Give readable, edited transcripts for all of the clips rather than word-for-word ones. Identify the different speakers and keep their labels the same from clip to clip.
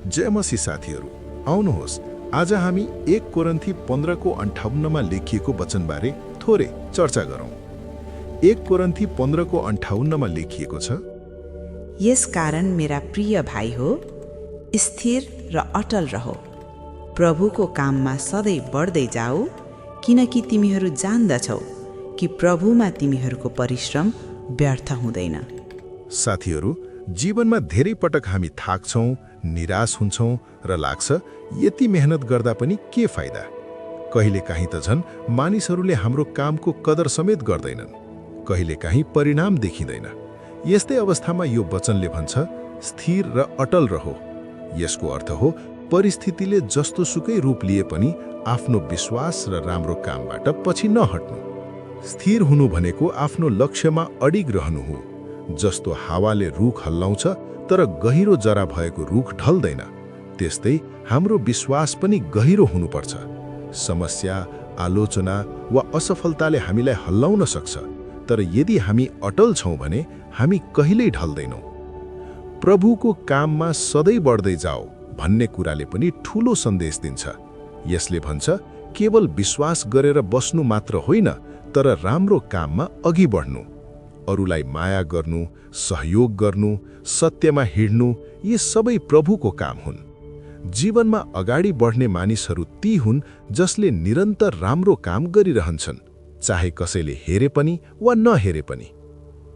Speaker 1: जय मसी साथीहरू, आउनुहोस् आज हामी 1 कोरिन्थी 15 को 58 मा लेखिएको वचनबारे थोरै चर्चा गरौँ। 1 कोरिन्थी 15 को 58 मा लेखिएको छ,
Speaker 2: यस कारण मेरा प्रिय भाइ हो, स्थिर र अटल रहो, प्रभुको काममा सधैँ बढ्दै जाऊ, किनकि तिमीहरू जान्दछौ कि प्रभुमा तिमीहरूको परिश्रम व्यर्थ हुँदैन।
Speaker 1: साथीहरू, जीवनमा धेरै पटक हामी थाक्छौँ, निराश हुन्छौँ र लाग्छ यति मेहनत गर्दा पनि के फाइदा। कहिलेकाहीँ त झन् मानिसहरूले हाम्रो कामको कदर समेत गर्दैनन्, कहिलेकाहीँ परिणाम देखिँदैन। यस्तै अवस्थामा यो वचनले भन्छ, स्थिर र अटल रहो। यसको अर्थ हो परिस्थितिले जस्तो सुकै रूप लिए पनि आफ्नो विश्वास र राम्रो कामबाट पछि नहट्नु। स्थिर हुनु भनेको आफ्नो लक्ष्यमा अडिग रहनु हो। जस्तो हावाले रुख हल्लाउँछ तर गहिरो जरा भएको रुख ढल्दैन, त्यस्तै हाम्रो विश्वास पनि गहिरो हुनुपर्छ। समस्या, आलोचना वा असफलताले हामीलाई हल्लाउन सक्छ, तर यदि हामी अटल छौँ भने हामी कहिल्यै ढल्दैनौँ। प्रभुको काममा सधैँ बढ्दै जाओ भन्ने कुराले पनि ठूलो सन्देश दिन्छ। यसले भन्छ, केवल विश्वास गरेर बस्नु मात्र होइन, तर राम्रो काममा अघि बढ्नु, अरूलाई माया गर्नु, सहयोग गर्नु, सत्यमा हिँड्नु, यी सबै प्रभुको काम हुन्। जीवनमा अगाडि बढ्ने मानिसहरू ती हुन् जसले निरन्तर राम्रो काम गरिरहन्छन्, चाहे कसैले हेरे पनि वा नहेरे पनि।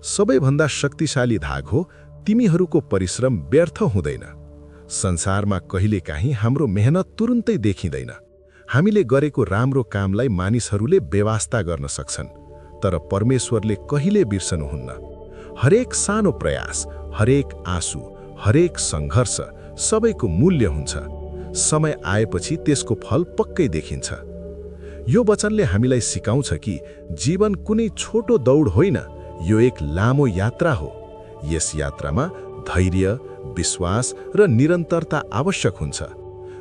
Speaker 1: सबैभन्दा शक्तिशाली धाग हो, तिमीहरूको परिश्रम व्यर्थ हुँदैन। संसारमा कहिलेकाहीँ हाम्रो मेहनत तुरुन्तै देखिँदैन। हामीले गरेको राम्रो कामलाई मानिसहरूले बेवास्ता गर्न सक्छन्, तर परमेश्वरले कहिले बिर्सनुहुन्न। हरेक सानो प्रयास, हरेक आँसु, हरेक सङ्घर्ष सबैको मूल्य हुन्छ। समय आएपछि त्यसको फल पक्कै देखिन्छ। यो वचनले हामीलाई सिकाउँछ कि जीवन कुनै छोटो दौड होइन, यो एक लामो यात्रा हो। यस यात्रामा धैर्य, विश्वास र निरन्तरता आवश्यक हुन्छ।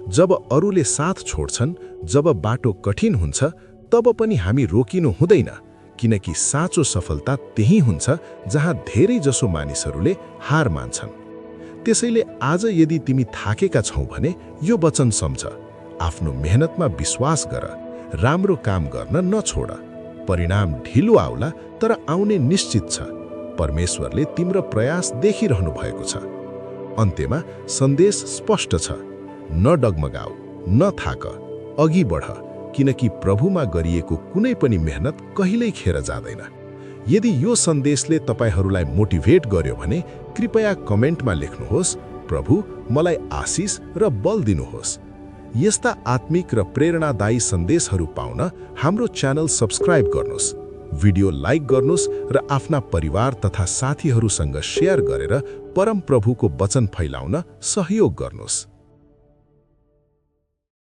Speaker 1: जब अरूले साथ छोड्छन्, जब बाटो कठिन हुन्छ, तब पनि हामी रोकिनु हुँदैन, किनकि साँचो सफलता त्यही हुन्छ जहाँ धेरै जसो मानिसहरूले हार मान्छन्। त्यसैले आज यदि तिमी थाकेका छौ भने यो वचन सम्झ, आफ्नो मेहनतमा विश्वास गर, राम्रो काम गर्न नछोड। परिणाम ढिलो आउला, तर आउने निश्चित छ। परमेश्वरले तिम्रो प्रयास देखिरहनु भएको छ। अन्त्यमा सन्देश स्पष्ट छ, न डगमगाऊ, न थाक, अघि बढ, किनकि प्रभुमा गरिएको कुनै पनि मेहनत कहिल्यै खेर जाँदैन। यदि यो सन्देशले तपाईहरूलाई मोटिभेट गर्यो भने कृपया कमेन्टमा लेख्नुहोस्, प्रभु मलाई आशिष र बल दिनुहोस्। यस्ता आत्मिक र प्रेरणादायी सन्देशहरू पाउन हाम्रो च्यानल सब्स्क्राइब गर्नुहोस्, भिडियो लाइक गर्नुहोस् र आफ्ना परिवार तथा साथीहरूसँग सेयर गरेर परम प्रभुको वचन फैलाउन सहयोग गर्नुहोस्।